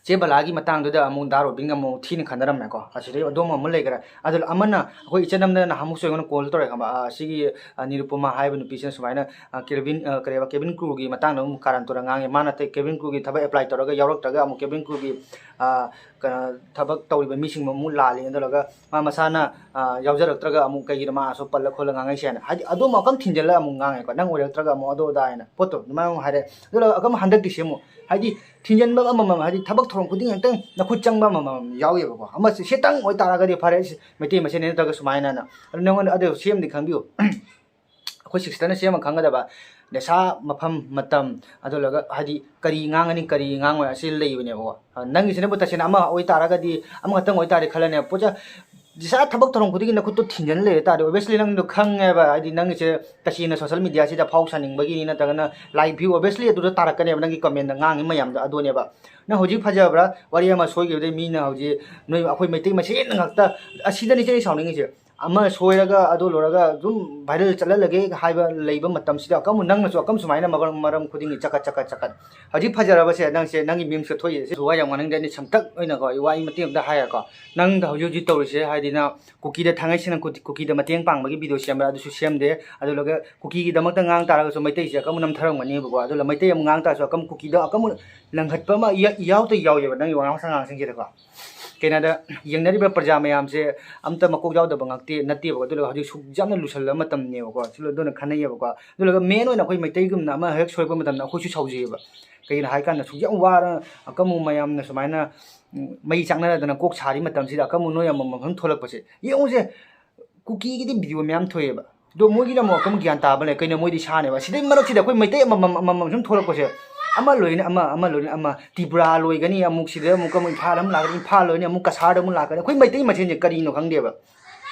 ꯆꯦ ꯕꯂꯥꯒꯤ ꯃꯇꯥꯡꯗꯨꯗ ꯑꯃꯨꯛ ꯗꯥ ꯔꯣꯕꯤꯟꯒ ꯑꯃꯨꯛ ꯊꯤꯅ ꯈꯟꯅꯔꯝꯃꯦꯀꯣ꯫ ꯑꯁꯤꯗꯩ ꯑꯗꯣꯝ ꯑꯃ ꯂꯩꯈ꯭ꯔꯦ꯫ ꯑꯗꯨ ꯑꯃꯅ ꯑꯩꯈꯣꯏ ꯏꯆꯟ ꯑꯃꯗ ꯅꯍꯥꯟꯃꯨꯛꯁꯨ ꯑꯩꯉꯣꯟꯗ call ꯇꯧꯔꯛꯑꯦ ꯈꯪꯕ, ꯑ, ꯁꯤꯒꯤ, ꯑ, ꯅꯤꯔꯨꯄꯃꯥ ꯍꯥꯏꯕ ꯅꯨꯄꯤꯁꯤꯅ ꯁꯨꯃꯥꯏꯅ, ꯑ, ꯀꯦꯕꯤꯟ, ꯑ, ꯀꯔꯤꯕ, cabin crew ꯒꯤ ꯃꯇꯥꯡꯗ ꯑꯃꯨꯛ ꯀꯥꯔꯟ ꯇꯨꯔꯟ ꯉꯥꯡꯉꯦ꯫ ꯃꯥꯅ ꯇ- cabin crew ꯒꯤ ꯊꯕꯛ apply ꯇꯧꯔꯒ ꯌꯥꯎꯔꯛꯇ꯭ꯔꯒ ꯑꯃꯨꯛ cabin crew ꯒꯤ, ꯑ, ꯀꯩꯅꯣ, ꯊꯕꯛ ꯇꯧꯔꯤꯕ ꯃꯤꯁꯤꯡꯕꯨ ꯑꯃꯨꯛ ꯂꯥꯜꯂꯤ꯫ ꯑꯗꯨꯒ ꯃꯥ ꯃꯁꯥꯅ, ꯑ, ꯌꯥꯎꯖꯔꯛꯇ꯭ꯔꯒ ꯑꯃꯨꯛ ꯀꯩꯒꯤꯅꯣ ꯃꯥ ꯑꯁꯨꯛ ꯄꯜꯂ ꯈꯣꯠꯂ ꯉꯥꯡꯉꯛꯏꯁꯦ ꯍꯥꯏꯅ, ꯍꯥꯏꯗꯤ ꯑꯗꯨꯝ ꯋꯥꯐꯝ ꯊꯤꯟꯖꯤꯜꯂꯒ ꯑꯃꯨꯛ ꯉꯥꯡꯉꯦꯀꯣ꯫ ꯅꯪ ꯑꯣꯏꯔꯛꯇ꯭ꯔꯒ ꯑꯃꯨꯛ ꯑꯗꯨ ꯑꯗꯥ ꯍꯥꯏꯅ ꯄꯣꯠꯇꯣ ꯑꯗꯨꯃꯥꯏꯅ ꯑꯃꯨꯛ ꯍꯥꯏꯔꯦ꯫ ꯑꯗꯨꯒ ꯑꯗꯨꯝ ꯍꯟꯗꯛꯀꯤꯁꯦ ꯑꯃꯨꯛ ꯍꯥꯏꯗꯤ ꯊꯤꯡꯖꯤꯟꯕ ꯑꯃꯃꯝ, ꯍꯥꯏꯗꯤ ꯊꯕꯛ ꯊꯧꯔꯝ ꯈꯨꯗꯤꯡ ꯍꯦꯛꯇ ꯅꯈꯨꯠ ꯆꯪꯕ ꯑꯃꯃꯝ ꯌꯥꯎꯋꯦꯕꯀꯣ꯫ ꯑꯃꯁꯦ ꯁꯤꯇꯪ ꯑꯣꯏꯇꯥꯔꯒꯗꯤ ꯐꯔꯦ, ꯁꯤ ꯃꯩꯇꯩ ꯃꯁꯦꯟꯅꯤ ꯅꯠꯇ꯭ꯔꯒ ꯁꯨꯃꯥꯏꯅꯅ꯫ ꯑꯗꯨ ꯅꯉꯣꯟꯗ ꯑꯗꯨ ꯁꯤ ꯑꯃꯗꯤ ꯈꯪꯕꯤꯌꯨ꯫ ꯑꯩꯈꯣꯏ sister ꯅ ꯁꯤ ꯑꯃ ꯈꯪꯒꯗꯕ, ꯅꯤꯁꯥ ꯃꯐꯝ, ꯃꯇꯝ, ꯑꯗꯨ ꯂꯣꯏꯔꯒ ꯍꯥꯏꯗꯤ ꯀꯔꯤ ꯉꯥꯡꯒꯅꯤ, ꯀꯔꯤ ꯉꯥꯡꯉꯣꯏ, ꯑꯁꯤ ꯂꯩꯕꯅꯦꯕꯀꯣ꯫ ꯑ, ꯅꯪꯒꯤꯁꯤꯅꯕꯨ ꯇꯁꯦꯡꯅ ꯑꯃ ꯑꯣꯏꯇꯥꯔꯒꯗꯤ, ꯑꯃꯈꯛꯇꯪ ꯑꯣꯏꯇꯥꯔꯗꯤ ꯈꯜꯂꯅꯦ, ꯄꯣꯠꯁꯦ ꯅꯤꯁꯥ ꯊꯕꯛ ꯊꯧꯔꯝ ꯈꯨꯗꯤꯡꯒꯤ ꯅꯈꯨꯠꯇꯣ ꯊꯤꯡꯖꯤꯟ ꯂꯩꯔꯦ ꯇꯥꯔꯗꯤ, obviously ꯅꯪꯗꯣ ꯈꯪꯉꯦꯕ, ꯍꯥꯏꯗꯤ ꯅꯪꯒꯤꯁꯦ ꯇꯁꯦꯡꯅ social media ꯁꯤꯗ ꯐꯥꯎ ꯁꯥꯅꯤꯡꯕꯒꯤꯅꯤ ꯅꯠꯇ꯭ꯔꯒꯅ like view, obviously ꯑꯗꯨꯗ ꯇꯥꯔꯛꯀꯅꯦꯕ, ꯅꯪꯒꯤ comment ꯗ ꯉꯥꯡꯉꯤ ꯃꯌꯥꯝꯗꯣ ꯑꯗꯨꯅꯦꯕ꯫ ꯅꯪ ꯍꯧꯖꯤꯛ ꯐꯖꯕ꯭ꯔꯥ? ꯋꯥꯔꯤ ꯑꯃ ꯁꯣꯏꯈꯤꯕꯗꯩ ꯃꯤꯅ ꯍꯧꯖꯤꯛ ꯅꯣꯏ ꯑꯩꯈꯣꯏ ꯃꯩꯇꯩ ꯃꯁꯦꯟ ꯉꯥꯛꯇ, ꯑꯁꯤꯗꯅꯤ ꯆꯦ ꯑꯩ ꯁꯥꯎꯅꯤꯡꯉꯤꯁꯦ꯫ ꯑꯃ ꯁꯣꯏꯔꯒ ꯑꯗꯨ ꯂꯣꯏꯔꯒ ꯑꯗꯨꯝ viral ꯆꯠꯍꯜꯂꯒꯦ ꯍꯥꯏꯕ ꯂꯩꯕ ꯃꯇꯝꯁꯤꯗ ꯑꯀꯝ ꯅꯪꯅꯁꯨ ꯑꯀꯝ ꯁꯨꯃꯥꯏꯅ ꯃꯔꯝ ꯃꯔꯝ ꯈꯨꯗꯤꯡꯒꯤ ꯆꯀꯠ ꯆꯀꯠ ꯆꯀꯠ꯫ ꯍꯧꯖꯤꯛ ꯐꯖꯔꯕꯁꯦ ꯅꯪꯁꯦ, ꯅꯪꯒꯤ memes ꯊꯣꯛꯏꯁꯦ ꯁꯤ ꯋꯥ ꯌꯥꯝ ꯉꯥꯡꯅꯤꯡꯗꯦ꯫ ꯑꯩꯅ ꯁꯝꯇꯛ ꯑꯣꯏꯅꯀꯣ ꯑꯩ ꯋꯥ ꯑꯩ ꯃꯇꯦꯛ ꯑꯝꯇ ꯍꯥꯏꯔꯀꯣ꯫ ꯅꯪꯗ ꯍꯧꯖꯤꯛ ꯍꯧꯖꯤꯛ ꯇꯧꯔꯤꯁꯦ ꯍꯥꯏꯗꯤ ꯅꯪ ꯀꯨꯀꯤꯗ ꯊꯥꯡꯒꯩ ꯁꯦꯡꯅ ꯀꯨꯀꯤ- ꯀꯨꯀꯤꯗ ꯃꯇꯦꯡ ꯄꯥꯡꯕꯒꯤ video ꯁꯦꯝꯕ꯭ꯔꯥ? ꯑꯗꯨꯁꯨ ꯁꯦꯝꯗꯦ꯫ ꯑꯗꯨ ꯂꯣꯏꯔꯒ ꯀꯨꯀꯤꯒꯤꯗꯃꯛꯇ ꯉꯥꯡ ꯇꯥꯔꯒꯁꯨ ꯃꯩꯇꯩꯁꯦ ꯑꯀꯝ ꯅꯝꯊꯔꯝꯒꯅꯦꯕꯀꯣ꯫ ꯑꯗꯨꯅ ꯃꯩꯇꯩ ꯑꯃ ꯉꯥꯡ ꯇꯥꯔꯁꯨ ꯑꯀꯝ ꯀꯨꯀꯤꯗ ꯑꯀꯝ ꯂꯪꯈꯠꯄ ꯑꯃ ꯏꯌꯥ- ꯏꯌꯥꯎꯇ ꯌꯥꯎꯋꯦꯕ ꯅꯪꯒꯤ ꯋꯥꯉꯥꯡ ꯁꯉꯥꯡꯁꯤꯡꯁꯤꯗꯀꯣ꯫ ꯀꯩꯅꯣꯗ ꯌꯦꯡꯅꯔꯤꯕ ꯄ꯭ꯔꯖꯥ ꯃꯌꯥꯝꯁꯦ ꯑꯝꯇ ꯃꯀꯣꯛ ꯌꯥꯎꯗꯕ ꯉꯥꯛꯇꯦ ꯅꯠꯇꯦꯕꯀꯣ꯫ ꯑꯗꯨ ꯂꯣꯏꯔꯒ ꯍꯧꯖꯤꯛ ꯁꯨꯛ ꯌꯥꯝꯅ ꯂꯨꯁꯜꯂꯕ ꯃꯇꯝꯅꯦꯕꯀꯣ꯫ ꯁꯤ ꯑꯗꯨꯅ ꯈꯟꯅꯩꯌꯦꯕꯀꯣ꯫ ꯑꯗꯨ ꯂꯣꯏꯔꯒ main ꯑꯣꯏꯅ ꯑꯩꯈꯣꯏ ꯃꯩꯇꯩꯒꯨꯝꯅ ꯑꯃ ꯍꯦꯛ ꯁꯣꯏꯔꯛꯄ ꯃꯇꯝꯗ ꯑꯩꯈꯣꯏꯁꯨ ꯁꯥꯎꯖꯩꯌꯦꯕ꯫ ꯀꯩꯒꯤꯅꯣ ꯍꯥꯏꯀꯥꯟꯗ ꯁꯨꯛ ꯌꯥꯝ ꯋꯥꯔ ꯑꯀꯝꯕ ꯃꯌꯥꯝꯅ ꯁꯨꯃꯥꯏꯅ ꯎꯝ, ꯃꯩ ꯆꯥꯛꯅꯔꯗꯅ ꯀꯣꯛ ꯁꯥꯔꯤ ꯃꯇꯝꯁꯤꯗ ꯑꯀꯝꯕ ꯅꯣꯏ ꯑꯃꯃꯝ ꯁꯨꯝ ꯊꯣꯛꯂꯛꯄꯁꯦ ꯌꯦꯡꯉꯨꯁꯦ꯫ ꯀꯨꯀꯤꯒꯤꯗꯤ video ꯃꯌꯥꯝ ꯊꯣꯛꯑꯦꯕ꯫ ꯑꯗꯣ ꯃꯣꯏꯒꯤꯅ ꯑꯃꯨꯛ ꯑꯀꯝ ꯒ꯭ꯌꯥꯟ ꯇꯥꯕ ꯂꯩ꯫ ꯀꯩꯅꯣ ꯃꯣꯏꯗꯤ ꯁꯥꯅꯦꯕ꯫ ꯁꯤꯗꯩ ꯃꯔꯛꯁꯤꯗ ꯑꯩꯈꯣꯏ ꯃꯩꯇꯩ ꯑꯃꯃꯝ ꯑꯃꯃꯝ ꯁꯨꯝ ꯊꯣꯛꯂꯛꯄꯁꯦ, ꯑꯃ ꯂꯣꯏꯅ ꯑꯃ, ꯑꯃ ꯂꯣꯏꯅ ꯑꯃ, ꯇ꯭ꯔꯤꯄꯨꯔꯥ ꯂꯣꯏꯒꯅꯤ, ꯑꯃꯨꯛ ꯁꯤꯗ ꯑꯃꯨꯛ ꯑꯃꯨꯛ ꯏꯝꯐꯥꯜ ꯑꯃ ꯂꯥꯛꯀꯅꯤ, ꯏꯝꯐꯥꯜ ꯂꯣꯏꯅ ꯑꯃꯨꯛ ꯀꯁꯥꯔꯗ ꯑꯃꯨꯛ ꯂꯥꯛꯀꯅꯤ꯫ ꯑꯩꯈꯣꯏ ꯃꯩꯇꯩ ꯃꯁꯦꯟꯁꯦ ꯀꯔꯤꯅꯣ ꯈꯪꯗꯦꯕ꯫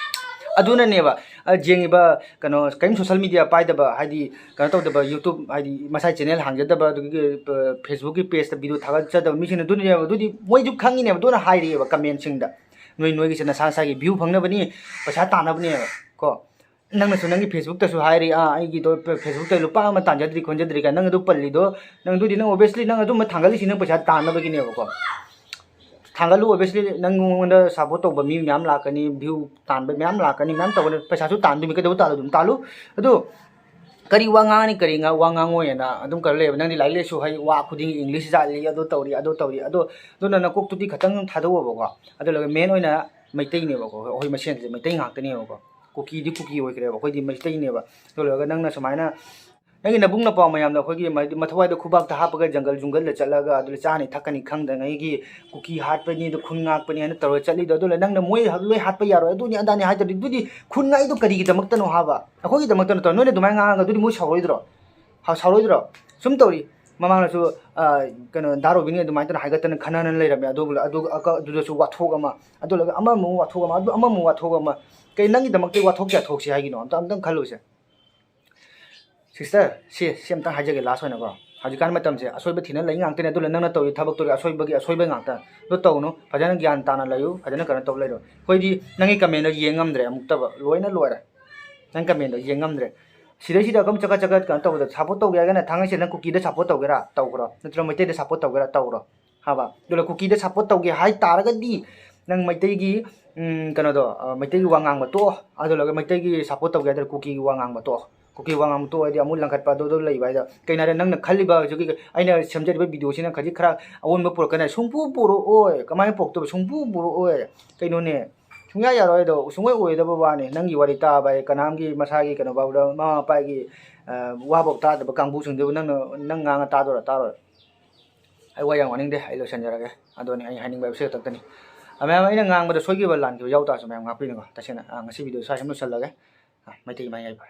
ꯑꯗꯨꯅꯅꯦꯕ ꯑ, ꯌꯦꯡꯉꯤꯕ ꯀꯩꯅꯣ ꯀꯔꯤꯝ social media ꯄꯥꯏꯗꯕ, ꯍꯥꯏꯗꯤ ꯀꯩꯅꯣ ꯇꯧꯗꯕ, YouTube ꯍꯥꯏꯗꯤ ꯃꯁꯥꯏ channel ꯍꯥꯡꯖꯗꯕ, ꯑꯗꯨꯒꯤ ꯑ, Facebook ꯀꯤ page ꯇ video ꯊꯥꯒꯠꯆꯗꯕ ꯃꯤꯁꯤꯡ ꯑꯗꯨꯅꯦꯕ꯫ ꯑꯗꯨꯗꯤ ꯃꯣꯏꯁꯨ ꯈꯪꯉꯤꯅꯦꯕ, ꯑꯗꯨꯅ ꯍꯥꯏꯔꯛꯑꯦꯕ comment ꯁꯤꯡꯗ꯫ ꯅꯣꯏ ꯅꯣꯏꯒꯤꯁꯦ ꯅꯁꯥ ꯅꯁꯥꯒꯤ view ꯐꯪꯅꯕꯅꯤ, ꯄꯩꯁꯥ ꯇꯥꯟꯅꯕꯅꯦꯕ ꯀꯣ꯫ ꯅꯪꯅꯁꯨ ꯅꯪꯒꯤ Facebook ꯇꯁꯨ ꯍꯥꯏꯔꯤ, "ꯑꯥ, ꯑꯩꯒꯤꯗꯣ ꯐꯦ- Facebook ꯇ ꯂꯨꯄꯥ ꯑꯃ ꯇꯥꯟꯖꯗ꯭ꯔꯤ ꯈꯣꯟꯖꯗ꯭ꯔꯤ" ꯀꯥꯏꯅ ꯅꯪ ꯑꯗꯨ ꯄꯜꯂꯤꯗꯣ꯫ ꯅꯪ ꯑꯗꯨꯗꯤ ꯅꯪ obviously ꯅꯪ ꯑꯗꯨꯝꯕ ꯊꯥꯡꯒꯠꯂꯤꯁꯤ ꯅꯪ ꯄꯩꯁꯥ ꯇꯥꯟꯅꯕꯒꯤꯅꯦꯕꯀꯣ꯫ ꯊꯥꯡꯒꯠꯂꯨ, obviously ꯅꯪꯉꯣꯟꯗ support ꯇꯧꯕ ꯃꯤ ꯃꯌꯥꯝ ꯂꯥꯛꯀꯅꯤ, view ꯇꯥꯟꯕ ꯃꯌꯥꯝ ꯂꯥꯛꯀꯅꯤ, ꯃꯌꯥꯝ ꯇꯧꯒꯅꯤ, ꯄꯩꯁꯥꯁꯨ ꯇꯥꯟꯗꯣꯏꯅꯤ, ꯀꯩꯗꯧꯕ ꯇꯥꯜꯂꯣꯏꯗꯣꯏꯅꯣ? ꯇꯥꯜꯂꯨ꯫ ꯑꯗꯨ ꯀꯔꯤ ꯋꯥ ꯉꯥꯡꯉꯅꯤ, ꯀꯔꯤ ꯉꯥ- ꯋꯥ ꯉꯥꯡꯉꯣꯏꯅ ꯑꯗꯨꯝ ꯀꯩꯅꯣ ꯂꯩꯌꯦꯕ꯫ ꯅꯪꯗꯤ ꯂꯥꯏꯔꯤꯛ ꯂꯥꯏꯁꯨ ꯍꯩ, ꯋꯥ ꯈꯨꯗꯤꯡꯒꯤ English ꯖꯥꯠꯂꯤ, ꯑꯗꯨ ꯇꯧꯔꯤ, ꯑꯗꯨ ꯇꯧꯔꯤ, ꯑꯗꯣ ꯑꯗꯨꯅ ꯅꯀꯣꯛꯇꯨꯗꯤ ꯈꯇꯪ ꯊꯥꯗꯣꯛꯑꯣꯕꯀꯣ꯫ ꯑꯗꯨ ꯂꯣꯏꯔꯒ main ꯑꯣꯏꯅ ꯃꯩꯇꯩꯅꯦꯕꯀꯣ, ꯑꯩꯈꯣꯏ ꯃꯁꯦꯟꯁꯦ ꯃꯩꯇꯩ ꯉꯥꯛꯇꯅꯦꯕꯀꯣ꯫ ꯀꯨꯀꯤꯗꯤ ꯀꯨꯀꯤ ꯑꯣꯏꯈ꯭ꯔꯦꯕ, ꯑꯩꯈꯣꯏꯗꯤ ꯃꯩꯇꯩꯅꯦꯕ꯫ ꯑꯗꯨ ꯂꯣꯏꯔꯒ ꯅꯪꯅ ꯁꯨꯃꯥꯏꯅ ꯅꯪꯒꯤ ꯅꯕꯨꯡ ꯅꯄꯥꯎ ꯃꯌꯥꯝꯗ ꯑꯩꯈꯣꯏꯒꯤ ꯃ- ꯃꯊꯋꯥꯏꯗ ꯈꯨꯕꯥꯛꯇ ꯍꯥꯞꯄꯒ ꯖꯪꯒꯜ ꯖꯨꯡꯒꯜꯗ ꯆꯠꯂꯒ ꯑꯗꯨꯗ ꯆꯥꯅꯤ ꯊꯛꯀꯅꯤ ꯈꯪꯗꯉꯩꯒꯤ ꯀꯨꯀꯤ ꯍꯥꯠꯄꯅꯤ, ꯑꯗꯨ ꯈꯨꯟ ꯉꯥꯛꯄꯅꯤ ꯍꯥꯏꯅ ꯇꯧꯔꯒ ꯆꯠꯂꯤꯗꯣ, ꯑꯗꯨꯅ ꯅꯪꯅ ꯃꯣꯏ ꯂꯣꯏ ꯍꯥꯠꯄ ꯌꯥꯔꯣꯏ, ꯑꯗꯨꯅꯤ ꯑꯗꯥꯅꯤ ꯍꯥꯏꯗ꯭ꯔꯗꯤ, ꯑꯗꯨꯗꯤ ꯈꯨꯟ ꯉꯥꯛꯏꯗꯣ ꯀꯔꯤꯒꯤꯗꯃꯛꯇꯅꯣ ꯍꯥꯏꯕ? ꯑꯩꯈꯣꯏꯒꯤꯗꯃꯛꯇ ꯅꯠꯇ꯭ꯔꯣ? ꯅꯣꯏꯅ ꯑꯗꯨꯃꯥꯏꯅ ꯉꯥꯡꯉꯒ ꯑꯗꯨꯗꯤ ꯃꯣꯏ ꯁꯥꯎꯔꯣꯏꯗ꯭ꯔꯣ? ꯍꯥ, ꯁꯥꯎꯔꯣꯏꯗ꯭ꯔꯣ? ꯁꯨꯝ ꯇꯧꯔꯤ꯫ ꯃꯃꯥꯡꯗꯁꯨ ꯑ, ꯀꯩꯅꯣ, ꯗꯥ ꯔꯣꯕꯤꯟꯒꯤ ꯑꯗꯨꯃꯥꯏꯅ ꯇꯧꯅ ꯍꯥꯏꯒꯠꯇꯅ ꯈꯟꯅꯅ ꯂꯩꯔꯝꯃꯦ꯫ ꯑꯗꯨꯕꯨ ꯑꯗꯨ ꯑꯗꯨꯗꯁꯨ ꯋꯥꯊꯣꯛ ꯑꯃ, ꯑꯗꯨ ꯂꯣꯏꯔꯒ ꯑꯃꯃꯨꯛ ꯋꯥꯊꯣꯛ ꯑꯃ, ꯑꯗꯨ ꯑꯃꯃꯨꯛ ꯋꯥꯊꯣꯛ ꯑꯃ꯫ ꯀꯩ ꯅꯪꯒꯤꯗꯃꯛꯇ ꯋꯥꯊꯣꯛ ꯀꯌꯥ ꯊꯣꯛꯁꯤ ꯍꯥꯏꯒꯤꯅꯣ? ꯑꯝꯇ ꯑꯝꯇꯪ ꯈꯜꯂꯨꯁꯦ꯫ Sister, ꯁꯤ ꯁꯤ ꯑꯝꯇꯪ ꯍꯥꯏꯖꯒꯦ last ꯑꯣꯏꯅꯀꯣ꯫ ꯍꯧꯖꯤꯛꯀꯥꯟ ꯃꯇꯝꯁꯦ ꯑꯁꯣꯏꯕ ꯊꯤꯅ ꯂꯩ ꯉꯥꯛꯇꯅꯦ꯫ ꯑꯗꯨꯅ ꯅꯪꯅ ꯇꯧꯔꯤ ꯊꯕꯛꯇꯨꯒꯤ ꯑꯁꯣꯏꯕꯒꯤ ꯑꯁꯣꯏꯕ ꯉꯥꯛꯇ꯫ ꯑꯗꯨ ꯇꯧꯅꯨ, ꯐꯖꯅ ꯒ꯭ꯌꯥꯟ ꯇꯥꯅ ꯂꯩꯌꯨ, ꯐꯖꯅ ꯀꯩꯅꯣ ꯇꯧ ꯂꯩꯔꯣ꯫ ꯑꯩꯈꯣꯏꯗꯤ ꯅꯪꯒꯤ comment ꯗꯣ ꯌꯦꯡ ꯉꯝꯗ꯭ꯔꯦ, ꯑꯃꯨꯛꯇꯕ ꯂꯣꯏꯅ ꯂꯣꯏꯔꯦ꯫ ꯅꯪ comment ꯗꯣ ꯌꯦꯡ ꯉꯝꯗ꯭ꯔꯦ꯫ ꯁꯤꯗꯩꯁꯤꯗ ꯑꯗꯨꯝ ꯆꯒꯠ ꯆꯒꯠ ꯀꯩꯅꯣ ꯇꯧꯕꯗ, support ꯇꯧꯒꯦ ꯍꯥꯏꯔꯒꯅ ꯊꯥꯡꯉꯩꯁꯦꯡꯅ ꯀꯨꯀꯤꯗ support ꯇꯧꯒꯦꯔꯥ ꯇꯧꯈ꯭ꯔꯣ, ꯅꯠꯇ꯭ꯔꯒ ꯃꯩꯇꯩꯗ support ꯇꯧꯒꯦꯔꯥ ꯇꯧꯔꯣ꯫ ꯍꯥꯏꯕ ꯑꯗꯨꯅ ꯀꯨꯀꯤꯗ support ꯇꯧꯒꯦ ꯍꯥꯏ ꯇꯥꯔꯒꯗꯤ ꯅꯪ ꯃꯩꯇꯩꯒꯤ, ꯎꯝ, ꯀꯩꯅꯣꯗꯣ, ꯑ, ꯃꯩꯇꯩꯒꯤ ꯋꯥ ꯉꯥꯡꯕ ꯇꯣꯛꯑꯣ꯫ ꯑꯗꯨ ꯂꯣꯏꯔꯒ ꯃꯩꯇꯩꯒꯤ support ꯇꯧꯒꯦ ꯍꯥꯏꯗꯅ ꯀꯨꯀꯤꯒꯤ ꯋꯥ ꯉꯥꯡꯕ ꯇꯣꯛꯑꯣ꯫ ꯀꯨꯀꯤ ꯋꯥ ꯉꯥꯡꯕ ꯇꯣꯛꯑꯗꯤ ꯑꯃꯨꯛ ꯂꯪꯈꯠꯄ ꯑꯗꯨꯗ ꯂꯩꯕ ꯍꯥꯏꯗꯣ꯫ ꯀꯩꯅꯣ ꯍꯥꯏꯔꯦ, ꯅꯪꯅ ꯈꯜꯂꯤꯕ ꯍꯧꯖꯤꯛꯀꯤ ꯑꯩꯅ ꯁꯦꯝꯖꯔꯤꯕ video ꯁꯤꯅ ꯈꯖꯤꯛ ꯈꯔ ꯑꯑꯣꯟꯕ ꯄꯨꯔꯛꯀꯅꯤ꯫ ꯁꯨꯡꯄꯨ ꯄꯨꯔꯛꯑꯣꯏ꯫ ꯀꯃꯥꯏꯅ ꯄꯨꯔꯛꯇꯣꯏꯕ? ꯁꯨꯡꯄꯨ ꯄꯨꯔꯛꯑꯣꯏ꯫ ꯀꯩꯅꯣꯅꯦ? ꯁꯨꯡꯌꯥ ꯌꯥꯔꯣꯏ꯫ ꯑꯗꯣ ꯁꯨꯡꯑꯣꯏ ꯑꯣꯏꯗꯕ ꯋꯥꯅꯤ꯫ ꯅꯪꯒꯤ ꯋꯥꯔꯤ ꯇꯥꯕ ꯍꯥꯏ ꯀꯅꯥꯝꯒꯤ ꯃꯁꯥꯒꯤ ꯀꯩꯅꯣ ꯐꯥꯎꯗ ꯃꯃꯥ ꯃꯄꯥꯒꯤ, ꯑ, ꯋꯥꯐꯥꯎ ꯇꯥꯗꯕ ꯀꯥꯡꯕꯨꯁꯤꯡꯗꯨꯕꯨ ꯅꯪꯅ, ꯅꯪ ꯉꯥꯡꯉ ꯇꯥꯗꯣꯏꯔꯥ? ꯇꯥꯔꯣꯏ꯫ ꯑꯩ ꯋꯥ ꯌꯥꯝ ꯉꯥꯡꯅꯤꯡꯗꯦ꯫ ꯑꯩ ꯂꯣꯏꯁꯤꯟꯖꯔꯒꯦ꯫ ꯑꯗꯨꯅꯤ ꯑꯩ ꯍꯥꯏꯅꯤꯡꯕ ꯍꯥꯏꯕꯁꯤ ꯈꯛꯇꯅꯤ꯫ ꯑ, ꯃꯌꯥꯝ ꯑꯩꯅ ꯉꯥꯡꯕꯗ ꯁꯣꯏꯈꯤꯕ ꯂꯥꯟꯈꯤꯕ ꯌꯥꯎ ꯇꯥꯔꯁꯨ ꯃꯌꯥꯝ ꯉꯥꯛꯄꯤꯅꯀꯣ꯫ ꯇꯁꯦꯡꯅ, ꯑ, ꯉꯁꯤ video ꯁ꯭ꯋꯥꯏꯁꯤꯗ ꯂꯣꯏꯁꯤꯜꯂꯒꯦ꯫ ꯑ, ꯃꯩꯇꯩ ꯏꯃꯥ ꯌꯥꯏꯐꯔꯦ꯫